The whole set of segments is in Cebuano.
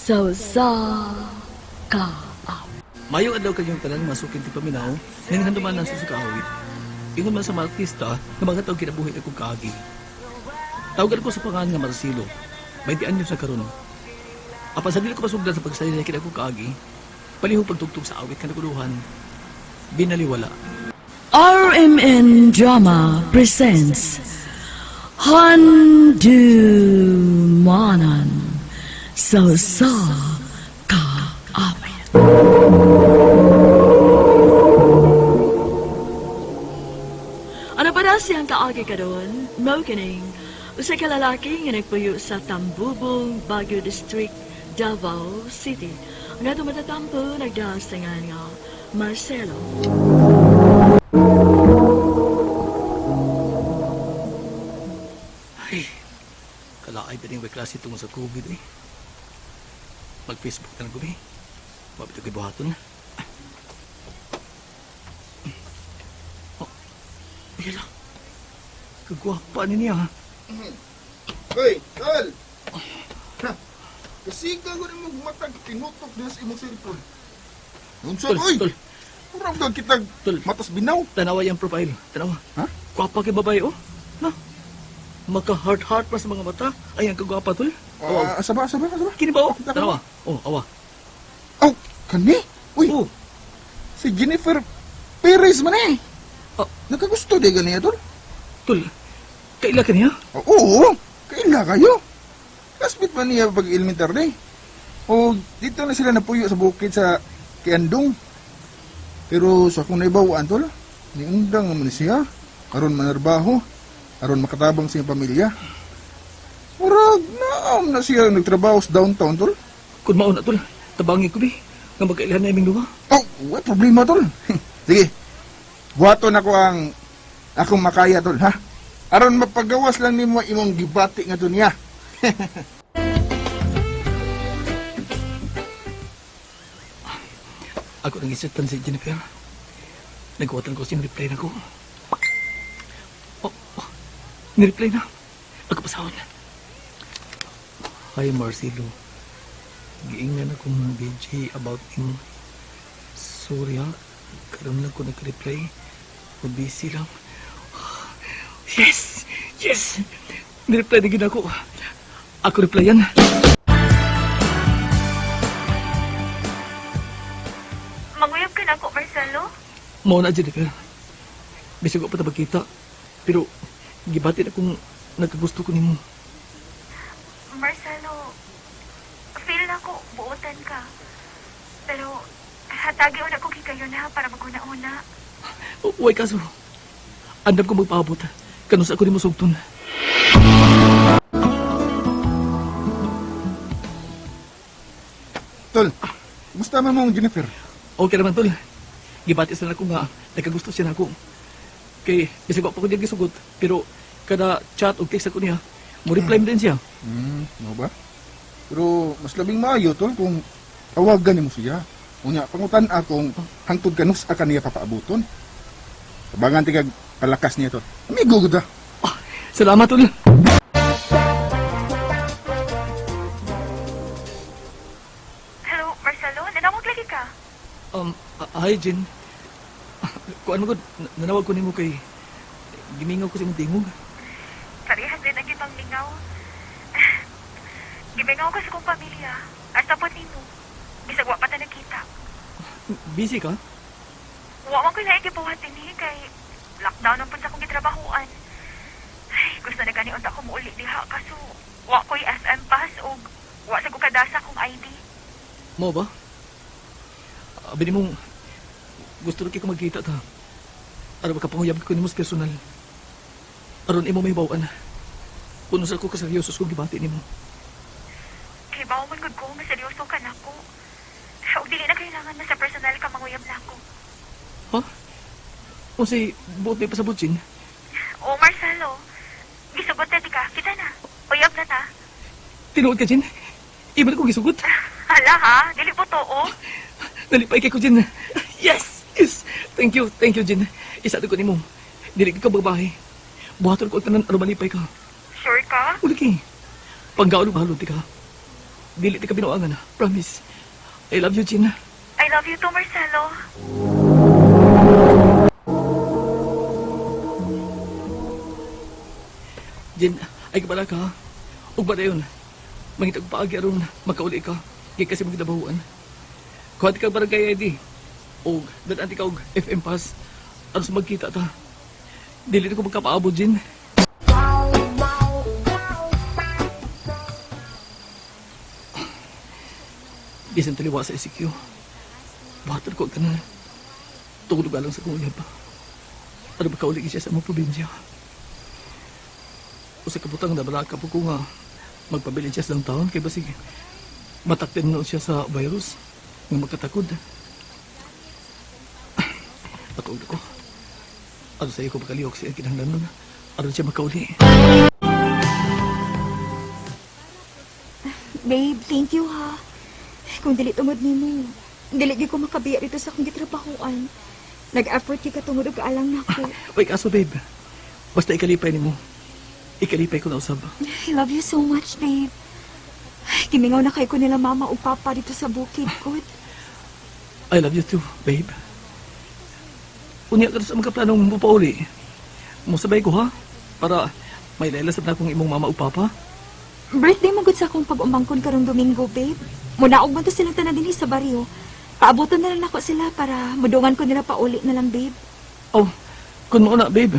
Sa usa ka awit. Mayong adlaw kanyong tanan masukin ti paminaw, ning handuman ng susukawit. Ingon man sa mga artista nga mga tawo kinabuhi akong kaagi. Tawagan ko sa pangalan nga Marcelo. 20 anyos sa karon. Apan sa dili ko pasugdan sa pagsaysay kini akong kaagi, palihog pagtugtog sa awit nga naguluhan, binaliwala. RMN Drama presents Handumanan sa usa ka awit. Ano pa na siyang kaagi karon? Mao kining usa ka lalaki nga nagpuyo sa Tambubong, Baguio District, Davao City. Nga tumatatampo nagdasingan nga Marcelo. Ay, kalaay pa rin may klase tungkol sa COVID eh. Mag-Facebook na lang ko eh. Mabito kay buhaton. Oh, ayan lang. Kagwapa ni niya. Hoy, tol! Ha, kasi ka ko mo matag tinutok niya sa imong cellphone. Unsa Tol, oy? tol, Murag daw kitag Tol. matas binaw. Tanawa yung profile. Tanawa. Ha? Gwapa kay babae, oh. Na? Maka-heart-heart pa sa mga mata. Ay, ang kagwapa, tol. Oh, Ah, asa ba, asa ba, asa ba? kini ba, oh? Tanawa. Tanawa. Oh, awa. Aw, kani? Uy, Oh, si Jennifer Perez man eh. Ah. Nakagusto di ganiya, tol? Tol. Kaila ka niya? Ah, oo, kaila kayo. Classmate man niya pag elementary. O dito na sila napuyo sa bukid sa Kiandong. Pero sa akong naibawaan, tol, niundang naman siya. Aron manarbaho, aron makatabang sa iyang pamilya. Murag naam na siya nagtrabaho sa downtown, tol. Kung mauna, tol. Tabangin ko, bi. Nga magkailan na iming duha. Oh, wala problema, tol. Sige, buhaton ako ang akong makaya, tol, ha? Aron mapagawas lang nimo imong gibati nga niya. Ako nang isatan si Jennifer. Nagkuwatan ko siyang reply na ko. Oh, oh, nireply na. Ako pasahod na. Hi, Marcelo. Giingnan akong BJ about him. Sorry ha. Karoon lang ko nag-reply. O busy lang. Yes! Yes! Nireply na gid ako. Ako replyan. Manguyab ka na ako, Marcelo? Mao na, Jennifer. Bisag wa pa ta magkita. Pero gibati na kung nagkagusto ko nimo. Marcelo, feel na ko, buotan ka. Pero, hatagi na ko kikayo na para maguna-una. Uy, kaso. Andam ko magpaabot. Kanus ako nimo sugton. Tol, gusto man mong Jennifer? Okay naman, tol. Gibati sa nako nga nagkagusto siya nako. Kay bisag wa pa ko niya gisugot, pero kada chat o text ako niya, mo reply mo din siya. No ba? Pero mas labing maayo tol kung tawagan nimo siya. Unya pangutan akong hangtod kanus ka niya papaabuton. Tabangan tigag palakas niya tol. Amigo gud ah. Ah, salamat, tol. Hello, Marcelo? Nanawag lagi ka? Hi, Jen. Kuan mo gud, nanawag ko nimo kay gimingaw ko sa imong tingog. Parehas din ang gibang lingaw. Gimingaw ko sa kong pamilya. Asa po nimo. Bisag wa pa ta nagkita. Busy ka? Wa man ko laing gibuhat dinhi kay lockdown ang pud sa akong gitrabahoan. Ay, gusto na gani unta ko muuli diha kaso wa ko'y SM pass og wa sa ko kadasa kong ID. Mo ba? Abi nimo gusto rin ko magkita ta. Aron makapanguyab ko nimo sa personal. Aron imo may bawaan. Kuno sa ko kaseryoso sa kong gibati nimo. Kay bawo man gud ko nga seryoso ka nako. Og dili na kailangan na sa personal ka manguyab nako. Ha? Unsay buot may pasabot, Jin? O Marcelo, gisugot na di ka. Kita na. Uyab na ta. Tinuod ka, Jin? Iba na kong gisugot. Hala ha, dili po to oh. Nalipay kay ko, Jin. Yes! Yes! Thank you, Jin. Isa ko nimo. Dili ka babae. Buhaton ko ang tanan aron malipay ka. Sure ka? Uli kay. Panggaon bahalon ti ka. Dili ti ka binuangan. Promise. I love you, Gina. I love you too, Marcelo. Jen, ay kabala ka, ha? Ug ba dayon? Mangita og paagi aron makauli ka. Kay kasi magdabahuan. Kuha ka barangay ID. Og dad-an ka og FM pass. Aron sa magkita ta. Dili na ko magkapaabot, Jen. Bisan taliwa sa SQ. Buhaton ko ang tanan. Tungod og alang sa kong uyab. Ano ba kauli siya sa among probinsya? Usa ka butang nabalaka po ko nga magpabilin siya sa downtown kay basig mataktin noon siya sa virus nga magkatakod. Patuod ko. Ano sa iyo ko makalihok siya kinahanglan nun. Aron siya makauli. Babe, thank you ha. Kung dili tungod nimo, dili gyud ko makabiya dito sa akong gitrabahoan. Nag-effort gyud ka tungod og kaalang nako. Uy, kaso babe. Basta ikalipay nimo. Ikalipay ko na usab. I love you so much, babe. Ay, gimingaw na kay ko nila mama ug papa dito sa bukid, good. I love you too, babe. Unya ka sa mga planong mo pauli. Musabay ko ha? Para may lailasab na akong imong mama o papa. Birthday mo gud sa akong pag-umangkon karong Domingo, babe. Munaog man to silang tanan dinhi sa baryo. Paaboton na lang nako sila para mudungan ko nila pauli na lang, babe. Oh, kun mao na, babe.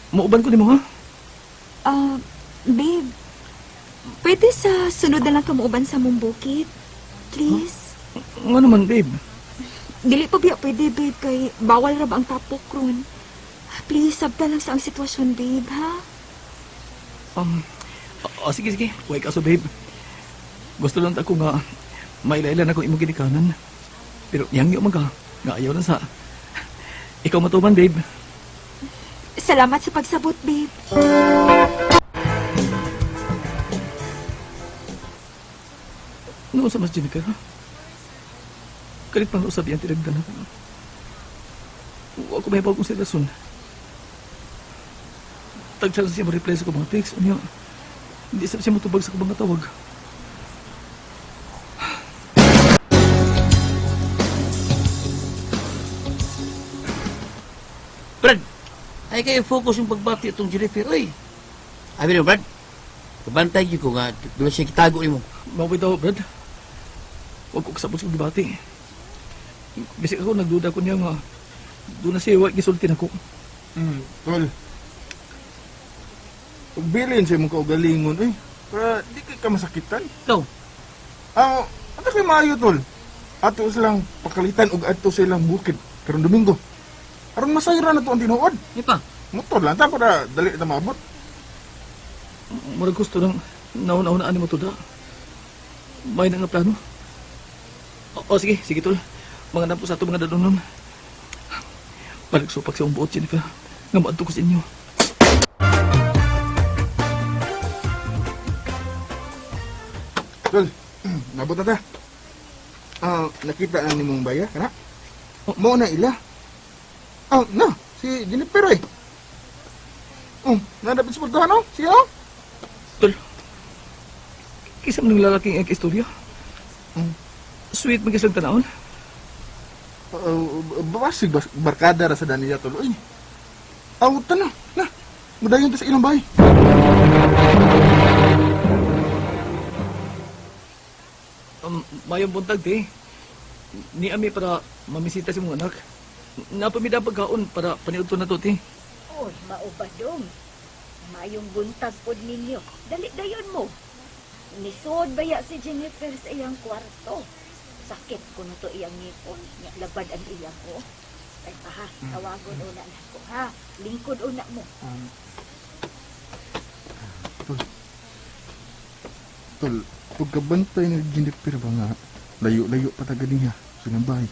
Muuban ko nimo ha? Ah, babe. Pwede sa sunod na lang ka muuban sa mong bukid? Please? Nga naman, babe. Dili pa biya pwede, babe, kay bawal ra ba ang tapok ron. Please, sabta lang sa ang sitwasyon, babe, ha? Um, oh, sige, sige. Huwag kaso, babe. Gusto lang ako nga mailailan ako imong ginikanan. Pero yang man ka, nga ayaw na sa. Ikaw matuman, babe. Salamat sa pagsabot, babe. Noon sa mas Jennifer, ha? Kalit pang usap yan, tinagdan ako. Ako may kung sa rason. Tagsa siya mo-reply sa mga text. Unya, hindi sa siya motubag sa mga tawag. Brad, ay kayo focus yung pagbati itong Jennifer, oy. Abi no, Brad, kabantay yun ko nga, doon siya kitago mo. Maway daw, Brad. Huwag ko kasabot sa debate. Bisik ako, nagduda ko niya nga. Doon na siya, huwag gisultin ako. Tol. Pagbilin sa imong kaugalingon, eh. Para di kay ka masakitan. Ikaw, Ah, ato kay maayo tol. Ato silang pakalitan og ato silang bukid karong Domingo. Aron masayra na to ang tinuod. di pa. Motor lang ta para dali ta maabot. Murag gusto lang, nauna-unaan ni mo to da. May na nga plano. O, sige, sige tol. Mga nampo sa ato mga dadonon. Balik supak sa buot, Jennifer. Nga maadto ko sa inyo. Tol, nabot na ta. Ah, nakita na nimong baya kana? Mo na ila. Ah, na si Jennifer ay. Oh, nadapit sa portahan oh. Siya oh. Tol, kisa man ng lalaking ang istorya. Sweet man kisang tanawon. Basig bas barkada ra sa daniya tol. Oy. Aw, na. Na. Mudayon ta sa ilang bahay. Mayong buntag, te. Ni ami para mamisita si mong anak. Napamida ang pagkaon para paniudto na to, te. Oy, maubadong. Mayong buntag pod ninyo. Dali dayon mo. Nisod baya si Jennifer sa iyang kwarto. Sakit kuno to iyang ngipon. Nya labad ang iyang ko. Ay pa ha, tawagon una nako ha. Lingkod una mo. Tol. Tol, pagkabantay ni Jennifer ba nga, layo-layo pa taga niya sa ilang bahay.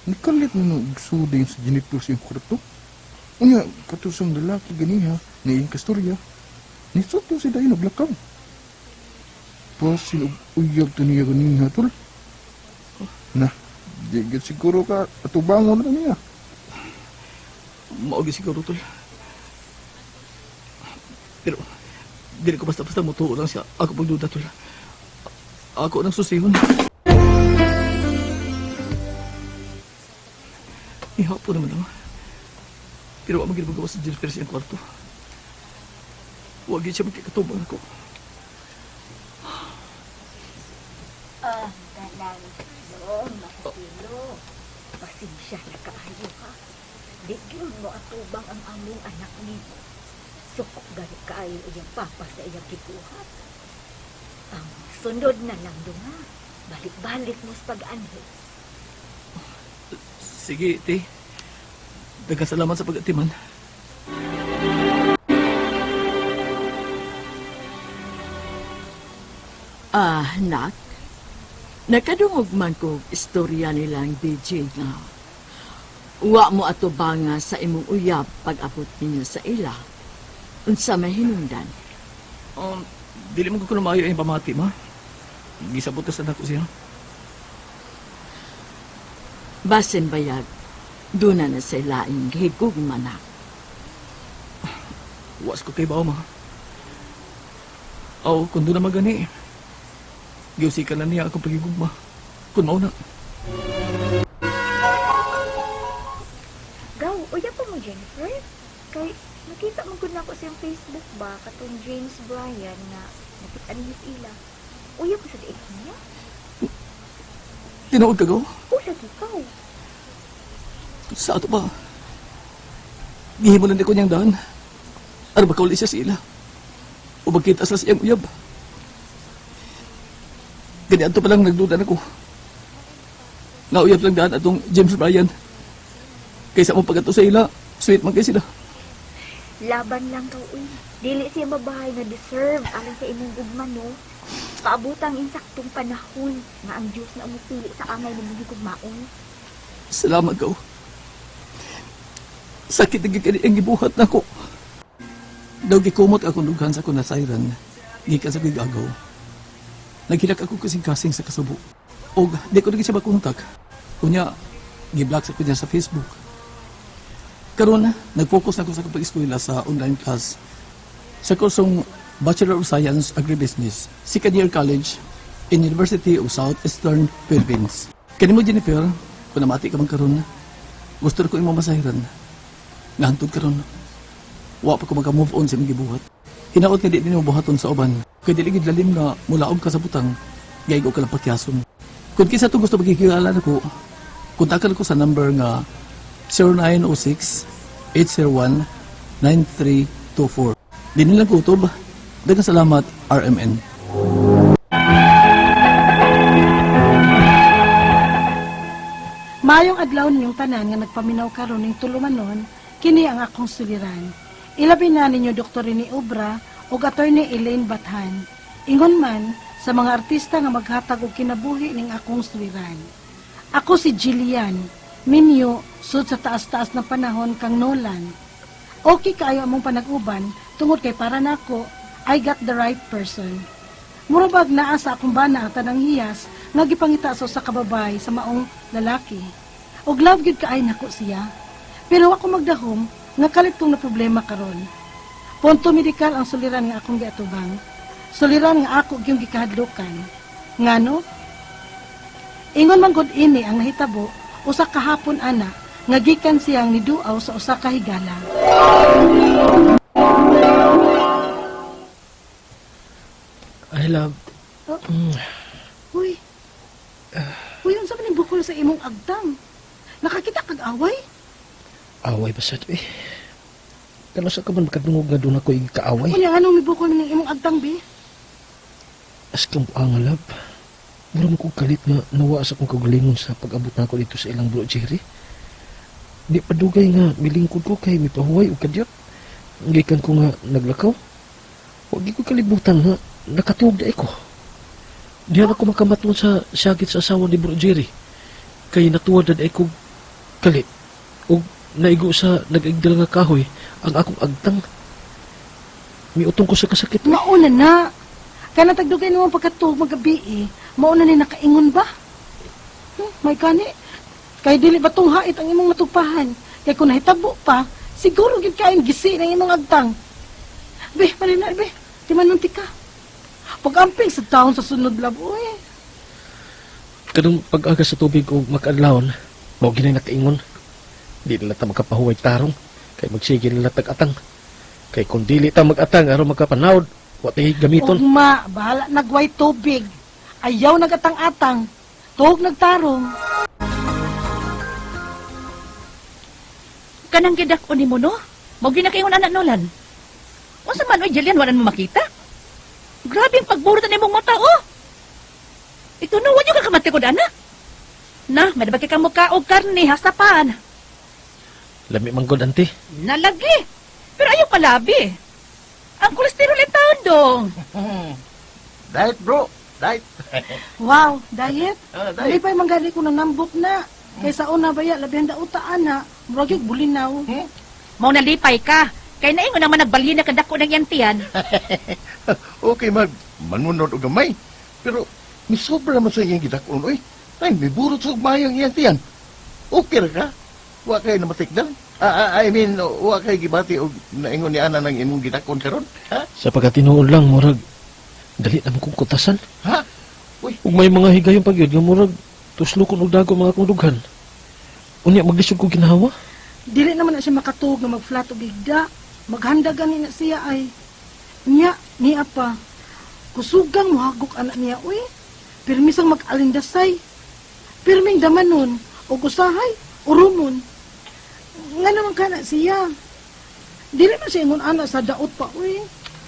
Nikalit na nung suding sa Jennifer sa iyang kwarto. Unya, katusang lalaki ganiha, ni iyang kastorya. Nisuto si dayon og lakaw. Pasin og uyab to niya ganiha, tol. Na, di gyud siguro ka atubangon na niya. Maogi siguro, tol. Pero, dili ko basta-basta mutuo lang siya. Ako pagduda, tol. Ako nang susihon. Ihapo naman lang. Pero wa man magawas sa Jennifer siyang kwarto. Huwag siya magkikatubang ako. Ah, kanang dong, Marcelo. Pasensya na kaayo ha. Di gyud mo atubang ang among anak nimo. Suko gani kaayo iyang papa sa iyang gibuhat. Ang sunod na lang dong ha. Balik-balik mo sa pag-anhi. Sige, te. Daghang salamat sa pag-atiman. Ah, nak. Nakadungog man ko istorya nilang BJ nga. Wa mo atubanga sa imong uyab pag-abot ninyo sa ila. Unsa may hinungdan? Dili mo ko kuno maayo ang pamati, ma. Gisabot ka sa nako siya. Basin bayag, duna na sa ilaing higugma na. Was ko kay bao, ma. Aw, kung doon na magani. Giusikan na niya akong pagigugma. Kung mauna. Gaw, uya pa mo, Jennifer. Kay, nakita mo gud nako sa iyang Facebook ba, katong James Bryan nga nakita niya sa ila. Uya pa sa diik niya. Tinuod ka, gaw? O, lagi ka. Sa ato ba? Gihimo na ko niyang daan. Ano ba kauli siya sa ila? O magkita sa siyang uyab? Gani ato pa lang nagduda na ko. Nga uyab lang daan atong James Bryan. Kaysa mo pag-ato sa ila, sweet man kay sila. Laban lang ka, uy. Dili siya babae nga deserve alang sa imong gugma, no? Paabotang insaktong panahon nga ang Diyos na umupili sa angay ng mong higugmaon. Salamat gaw. Sakit na gid kani ang gibuhat nako. Daw gikumot akong dughan sa akong nasayran, gikan sa gigagaw. Naghilak ako kasing-kasing sa kasubo. Og di ko na siya makontak. Kunya, gi-block sa kunya sa Facebook. Karon, nag-focus na ako sa pag-eskwela sa online class. Sa kursong Bachelor of Science Agribusiness, second year college in University of Southeastern Philippines. Kani mo, Jennifer, kung namati ka man karon, gusto ko imo masahiran. Nga hantod karon, wa pa ko maka-move on sa imong gibuhat. Hinaot nga di nimo buhaton sa uban. Kay dili gid lalim nga mulaog ka sa butang, gaigo ka lang patyason. Kung kinsa to gusto magkikilala nako, kontakan ko sa number nga 0906 801 9324. Dini lang kutob. Daghang salamat, RMN. Maayong adlaw ninyong tanan nga nagpaminaw karon ning tulumanon, kini ang akong suliran. Ilabi na ninyo Dr. Rene Obra ug Attorney Elaine Bathan. Ingon man sa mga artista nga maghatag og kinabuhi ning akong suliran. Ako si Jillian, minyo sud sa taas-taas na panahon kang Nolan. Okay kaayo among panag-uban tungod kay para nako I got the right person. Murabag naa sa akong bana ang tanang hiyas nga gipangita sa usa ka babae sa maong lalaki. Og love gyud kaay nako siya. Pero ako magdahom nga kalit kong na problema karon. Punto medikal ang suliran nga akong giatubang. Suliran nga ako gyung gikahadlukan. Ngano? Ingon man gud ini ang nahitabo usa ka hapon ana nga gikan siyang niduaw sa usa ka higala. I love. Oh. Uy. Uy, unsa man ning bukol sa imong agtang? Nakakita kag away? Away ba sa ito eh? Kano sa ka man makadungog nga doon ako kaaway? Unya anong mibukol ning imong agtang bi? As kang buang love. Mura mo kong kalit nga nawa sa akong kagalingon sa pag-abot na ako dito sa ilang bro Jerry. Di pa dugay nga milingkod ko kay mipahuway o kadyot. Gikan ko nga naglakaw. Wag ko kalibutan nga nakatuog na ko. Diyan ako makamaton sa syagit sa asawa ni Bro Jerry. Kay natuwa na ko kalit. O naigo sa nag-igdal nga kahoy ang akong agtang. Miutong ko sa kasakit. Mauna na. Kana tagdugay nimo pagkatuog magabi eh. Mauna ni nakaingon ba? May kani. Kay dili ba tong hait ang imong natugpahan? Kay kung nahitabo pa, siguro gyud kaayong gisi ng imong agtang. Be, malina be. Di man ka. Pag-amping sa taon sa sunod love, uy. Kanang pag-aga sa tubig o makaadlawon, mao ginay nakaingon. Di na ta makapahuway tarong, kay magsige na tag atang. Kay kung dili ta mag-atang aron makapanawd, wa tay gamiton. Ugma, bahala nagway tubig. Ayaw nagatang-atang. Tuog nagtarong. Kanang gidak-o nimo no? Mao ginakaingon anak Nolan. Unsa man oy Jillian wala mo makita? Grabe ang pagburot na nimong mata oh. Ito no, wa ka kamatikod ana. Na, madabag ka mukha og karne hasapan. Lami man gud ante. Nalagi. Pero ayaw palabi. Ang kolesterol ay taon dong. Diet, bro. Diet. Wow, diet. Ah, Dali pa'y manggali ko nanambok na. Kaysa una baya, labihan da uta ana. Murag yung bulinaw. Mao nalipay ka. Kay naingon naman nagbalhin na kadako ng yantian. Okay, mag manunod og gamay. Pero misobra man sa iyang gidakon oy. Ay, miburot sa mayang iyang tiyan. Okay ra ka? Wa kay namatikdan? I mean, wa kay gibati og naingon ni ana nang imong gidakon karon? Ha? Sa pagkatinuod lang murag dali naman kong kutasan. Ha? Uy. Ug may mga higayon pa gyud nga murag tuslokon og dago mga akong dughan. Unya maglisod ko ginawa. Dili naman na siya makatuog nga mag-flat og igda. Maghanda gani na siya ay. Niya, niya pa. Kusugang muhagok anak niya, uy. Pirmisang mag-alindasay. Pirming damanon, o usahay, urumon. Nga naman ka na siya. Dili man siya ingon ana sa daot pa, uy.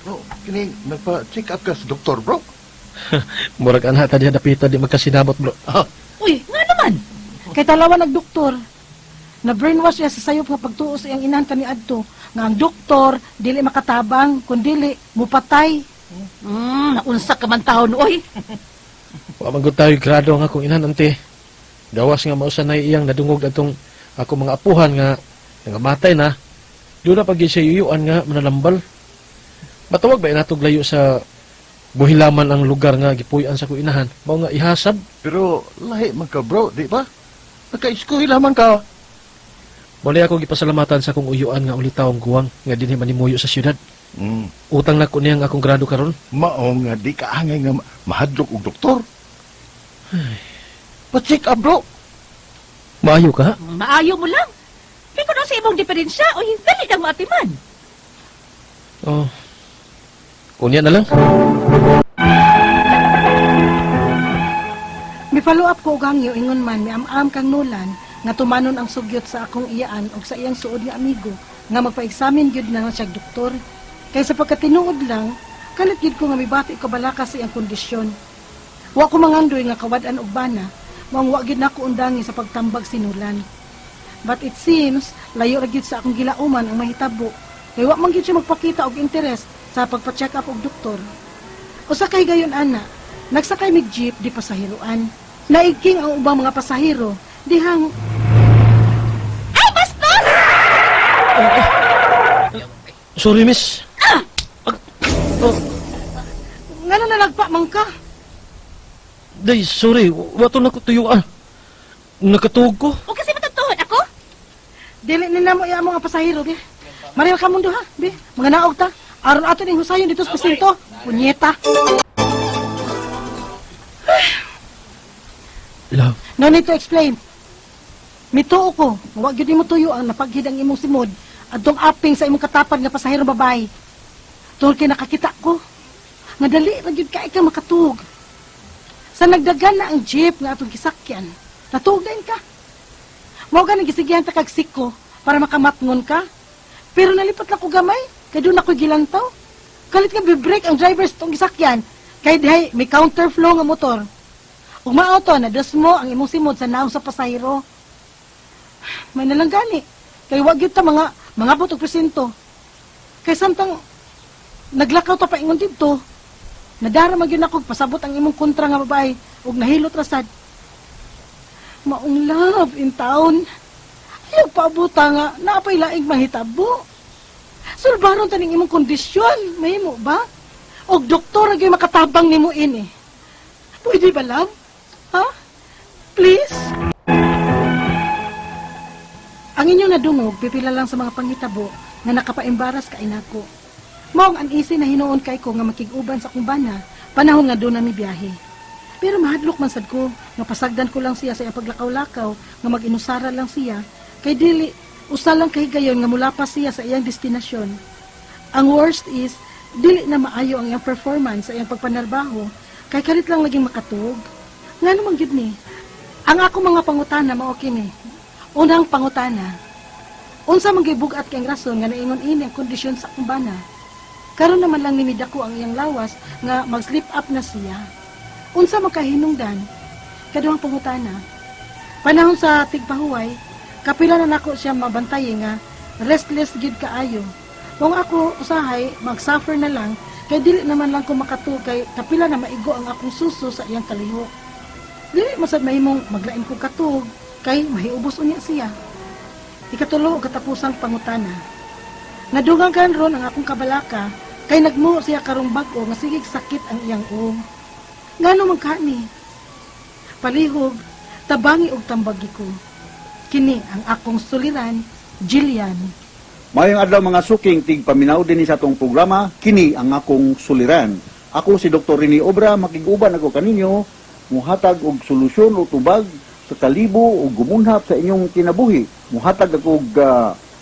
Bro, kini nagpa-check up ka sa doktor, bro. Murag anha ta diha dapita di magkasinabot bro. Uy, nga naman. Kay talawa nagdoktor. Na brainwash siya sa sayop nga pagtuo sa iyang inahan kaniadto nga ang doktor dili makatabang kun dili mupatay. Naunsa ka man taon oy. Wa man gud tayo grado ang akong inahan ante. Gawas nga mausanay iyang nadungog atong ako mga apuhan nga nangamatay na. Doon na pag siya yuyuan nga manalambal. Matawag ba inatog layo sa buhilaman ang lugar nga gipuy-an sa akong inahan? Mao nga ihasab. Pero lahi man ka, bro, di ba? Naka-eskwela man ka. Wala ako gipasalamatan sa akong uyuan nga ulitawong guwang nga dinhi manimuyo sa syudad. Utang na ko niyang akong grado karon. Mao nga di ka angay nga mahadlok og doktor. Pa-check up, bro. Maayo ka? Ha? Maayo mo lang. Kay kuno sa imong diferensya, oy, dali nang maatiman. Oh. Unya na lang. Mi follow up ko og hangyo ingon man miam-am kang Nolan nga tumanon ang sugyot sa akong iyaan og sa iyang suod nga amigo nga magpa-examine gyud na siya doktor. Kay sa pagkatinuod lang, kalit gyud ko nga mibati ko balaka sa iyang kondisyon. Wa ko mangandoy nga kawad-an og bana, maong wa gyud nako undangi sa pagtambag si Nolan. But it seems layo ra gyud sa akong gilauman ang mahitabo. Kay wa man gyud siya magpakita og interes sa pagpa-check up og doktor. Usa kay gayon ana, nagsakay mig jeep di pasahiroan. Naigking ang ubang mga pasahero dihang Ay, bastos! Sorry, miss. Ngano na nagpa man ka? Day, sorry. Wato na ko tuyuan. Nakatuog ko. O kasi matutuhon ako? Dili ni namo iya mga pasahero be. Mariel ka mundo ha, be. Mga naog ta. Aron ato ning husayon dito sa presinto. Punyeta. Love, No need to explain. Mituo ko, wa gyud nimo tuyo ang napaghid ang imong simod adtong aping sa imong katapad nga pasahero babae. Tungod kay nakakita ko nga dali ra gyud kay ka makatuog. Sa nagdagan na ang jeep nga atong gisakyan, natuog dayon ka. Mao gani gisigihan ta kag siko para makamatngon ka. Pero nalipat lang ko gamay, kay doon ako'y gilantaw. Kalit nga bi-brake ang driver sa itong gisakyan, kay dihay may counterflow nga motor. Ug mao to, nadasmo ang imong simod sa naong sa pasahero. May nalang gani. Kay wa gyud ta mga og presinto. Kay samtang naglakaw ta paingon didto, nadara man gyud ako pasabot ang imong kontra nga babae ug nahilot ra sad. Maong love in town. Ayaw paabuta nga naapay laing mahitabo. Sulbaron ta ning imong kondisyon, mahimo ba? Og doktor ra gyud makatabang nimo ini. Pwede ba, love? Ha? Please? Ang inyong nadungog, pipila lang sa mga panghitabo nga nakapaembaras kay nako. Mao ang uneasy na hinuon kay ko nga makig-uban sa akong bana Panahon nga doon na mibiyahe. Pero mahadlok man sad ko nga pasagdan ko lang siya sa iyang paglakaw-lakaw, nga mag-inusara lang siya kay dili usa lang kahigayon nga mulapas siya sa iyang destinasyon. Ang worst is dili na maayo ang iyang performance sa iyang pagpanarbaho kay kalit lang laging makatug. Ngano man gyud ni? Ang ako mga pangutana mao kini. Unang pangutana. Unsa man gyud bug-at kay rason nga naingon ini ang kondisyon sa akong bana? Karon naman lang ni midako ang iyang lawas nga mag-sleep up na siya. Unsa man kahinungdan? Kaduhang pangutana. Panahon sa tigpahuway, kapila na nako siya mabantay nga restless gyud kaayo. Kung ako usahay mag-suffer na lang kay dili naman lang ko makatuog kay kapila na maigo ang akong suso sa iyang kalihok. Dili man sad mahimong maglain ko katug kay mahiubos unya siya. Ikatulo ug katapusang pangutana. Nadungan ron ang akong kabalaka kay nagmuo siya karong bag-o nga sigig sakit ang iyang uong. Ngano man kani? Palihog, tabangi og tambagi ko. Kini ang akong suliran, Jillian. Maayong adlaw, mga suking tigpaminaw dinhi sa atong programa, kini ang akong suliran. Ako si Dr. Rene Obra, makig-uban ako kaninyo, muhatag og solusyon o tubag sa kalibo o gumunhap sa inyong kinabuhi. Muhatag ako og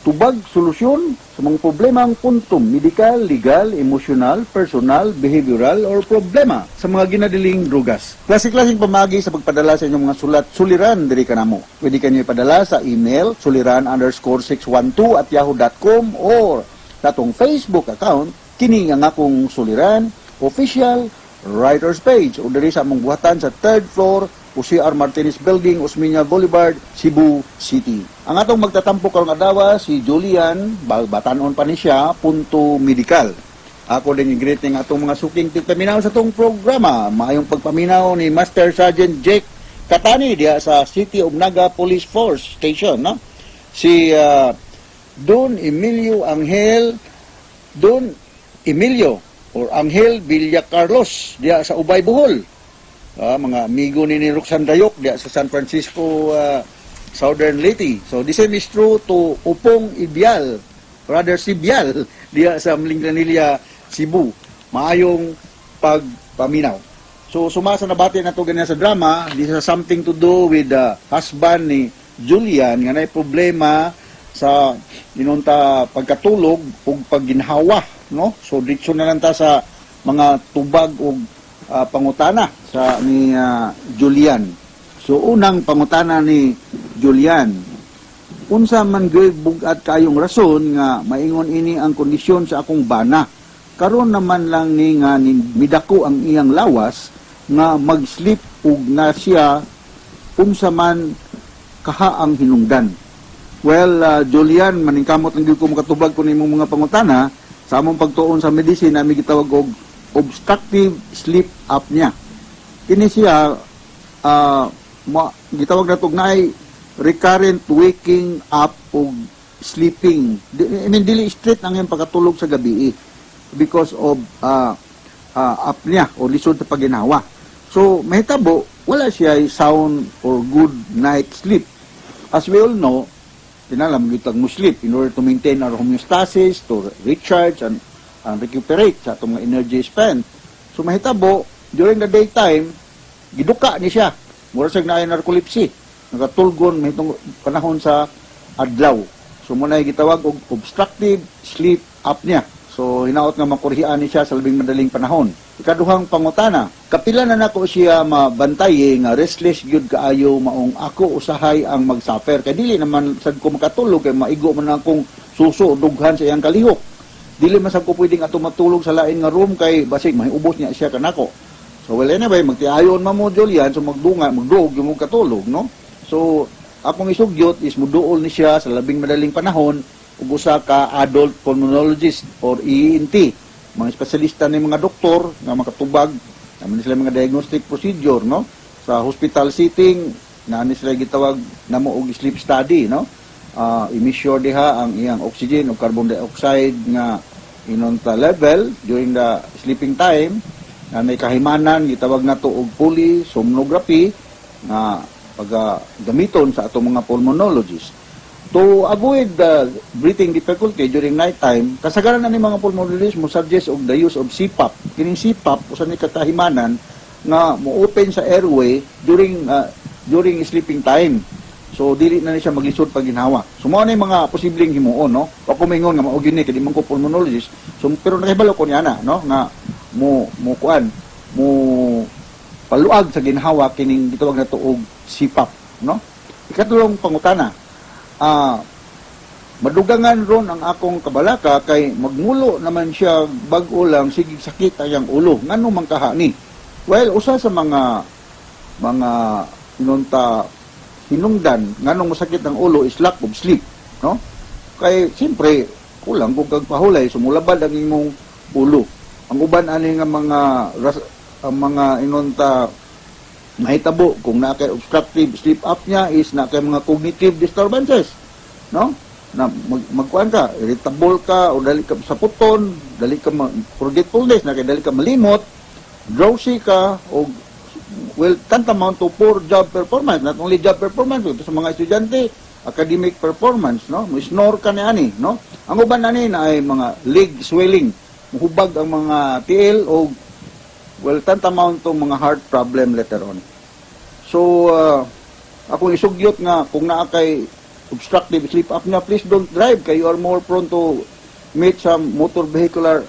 tubag solusyon sa mga problemang puntom medikal, legal, emosyonal, personal, behavioral or problema sa mga ginadiling drugas. Klase-klaseng pamagi sa pagpadala sa inyong mga sulat suliran diri kanamo. Pwede kanyo ipadala sa email suliran_612@yahoo.com or sa atong Facebook account, kini ang akong suliran official writers page, o diri sa among buhatan sa third floor, OCR Martinez Building, Osmeña Boulevard, Cebu City. Ang atong magtatampo karong adlaw si Julian, batanon pa ni siya, punto medical. Ako din yung greeting atong mga suking tigpaminaw sa atong programa. Maayong pagpaminaw ni Master Sergeant Jake Katani diha sa City of Naga Police Force Station, no? Si Don Emilio Angel, Don Emilio or Angel Villa Carlos diha sa Ubay, Bohol. Mga amigo ni Roxanne Dayok diha sa San Francisco, Southern Leyte. So the same is true to Upong Ibial, rather Sibial, diha sa Minglanilla, Cebu. Maayong pagpaminaw. So suma sa nabati na to ganyan sa drama, this has something to do with the husband ni Julian nga naay problema sa inunta pagkatulog ug pagginhawa, no? So diretso na lang ta sa mga tubag ug pangutana sa ni Julian. So unang pangutana ni Julian, unsa man gyud bug-at kayong rason nga maingon ini ang kondisyon sa akong bana? Karon naman lang ni nga ni midako ang iyang lawas nga mag-sleep ug na siya, unsa man kaha ang hinungdan? Well, Julian, maningkamot lang gyud ko makatubag ko nimong mga pangutana. Sa among pagtuon sa medicine, nami gitawag og obstructive sleep apnea. Kini siya gitawag nato naay recurrent waking up og sleeping. I mean, dili straight ang iyang pagkatulog sa gabi eh, because of apnea o lisod sa paginawa. So, mahitabo, wala siya sound or good night sleep. As we all know, kinahanglan gyud mo sleep in order to maintain our homeostasis, to recharge and recuperate sa atong mga energy spent. So mahitabo, during the daytime, giduka ni siya. Mura siya naay narcolepsy. Nakatulgon mahitong panahon sa adlaw. So mao na gitawag og obstructive sleep apnea. So hinaot nga makurhian ni siya sa labing madaling panahon. Ikaduhang pangutana, kapila na nako siya mabantay nga restless gyud kaayo, maong ako usahay ang magsuffer kay dili naman sad ko makatulog kay maigo man akong suso dughan sa iyang kalihok. Dili man sad ko pwedeng ato matulog sa lain nga room kay basig mahiubos niya siya kanako. So well, anyway, magtiayon man mo, Julian, so magdunga, magduog yung katulog, no? So akong isugyot is muduol ni siya sa labing madaling panahon ug usa ka adult pulmonologist or ENT, mga espesyalista ni mga doktor nga makatubag naman sila mga diagnostic procedure, no? Sa hospital setting na ni sila gitawag namo og sleep study, no? I-measure diha ang iyang oxygen o carbon dioxide nga inonta level during the sleeping time na may kahimanan gitawag nato og polysomnography nga pag gamiton sa atong mga pulmonologist. To avoid the breathing difficulty during night time, kasagaran na ni mga pulmonologist mo suggest og the use of CPAP. Kining CPAP usa ni katahimanan nga mo-open sa airway during sleeping time. So dili na ni siya maglisod pag ginhawa. So mao na yung mga posibleng himuon, no. Wa ko maingon nga mao gyud ni kay di man ko pulmonologist. So pero nakahibalo ko niya na, no, nga mo mo kuan mo paluag sa ginhawa kining gitawag nato og CPAP, no. Ikatulong pangutana, madugangan ron ang akong kabalaka kay magmulo naman siya bag-o lang, sige sakit ang ulo. Ngano man kaha ni? Well, usa sa mga inunta hinungdan nganong masakit ang ulo is lack of sleep, no? Kay siyempre kulang kung kag pahulay, sumulabad ang imong ulo. Ang uban ani nga mga ang mga inunta mahitabo kung naa kay obstructive sleep apnea is naa kay mga cognitive disturbances, no, na magkuan ka, irritable ka o dali ka sa puton, dali ka forgetfulness na kay dali ka malimot, drowsy ka o, well, tantamount to poor job performance. Not only job performance but sa mga estudyante, academic performance, no? Mo snore ka ni ani, no? Ang uban ani na ay mga leg swelling, muhubag ang mga tiil o, well, tantamount to mga heart problem later on. So akong isugyot nga kung naa kay obstructive sleep apnea, please don't drive kay you are more prone to meet some motor vehicular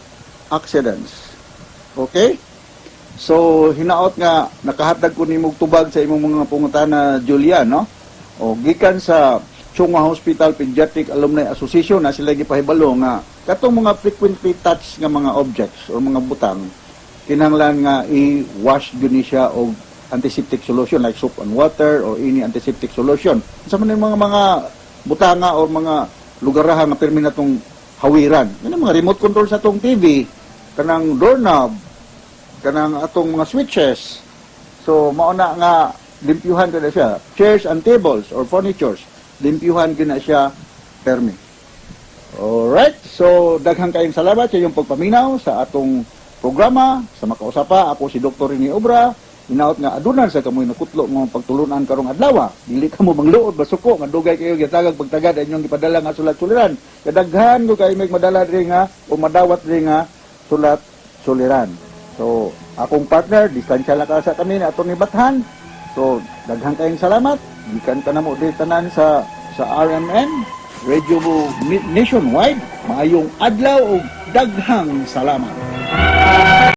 accidents. Okay? So hinaot nga nakahatag ko nimog tubag sa imong mga pangutana, Julia, no? O gikan sa Chong Hua Hospital Pediatric Alumni Association na sila gipahibalo nga katong mga frequently touch nga mga objects or mga butang, kinahanglan nga i-wash gyud ni siya og antiseptic solution like soap and water or any antiseptic solution. Sa man yung mga butanga or mga lugarahan nga pirmi na tong hawiran. Yan ang mga remote control sa atong TV, kanang doorknob, kanang atong mga switches. So mao na nga limpyuhan ka na siya. Chairs and tables or furnitures, limpyuhan gyud na siya permi. Alright, so daghang kayong salamat sa iyong pagpaminaw sa atong programa. Sa makausapa, ako si Dr. Rene Obra. Hinaot nga adunan sa kamoy nakutlo nga pagtulunan karong adlaw. Dili ka mo mangluod basuko nga dugay kayo gitagag pagtagad ang inyong gipadala nga sulat suliran. Kadaghan ko kayo may madala diri nga o madawat diri nga sulat suliran. So, akong partner, distansya lang ka sa kami ni Atty. Bathan. So, daghang kayong salamat. Gikan ka na mo diri tanan sa RMN Radio Nationwide. Maayong adlaw ug daghang salamat.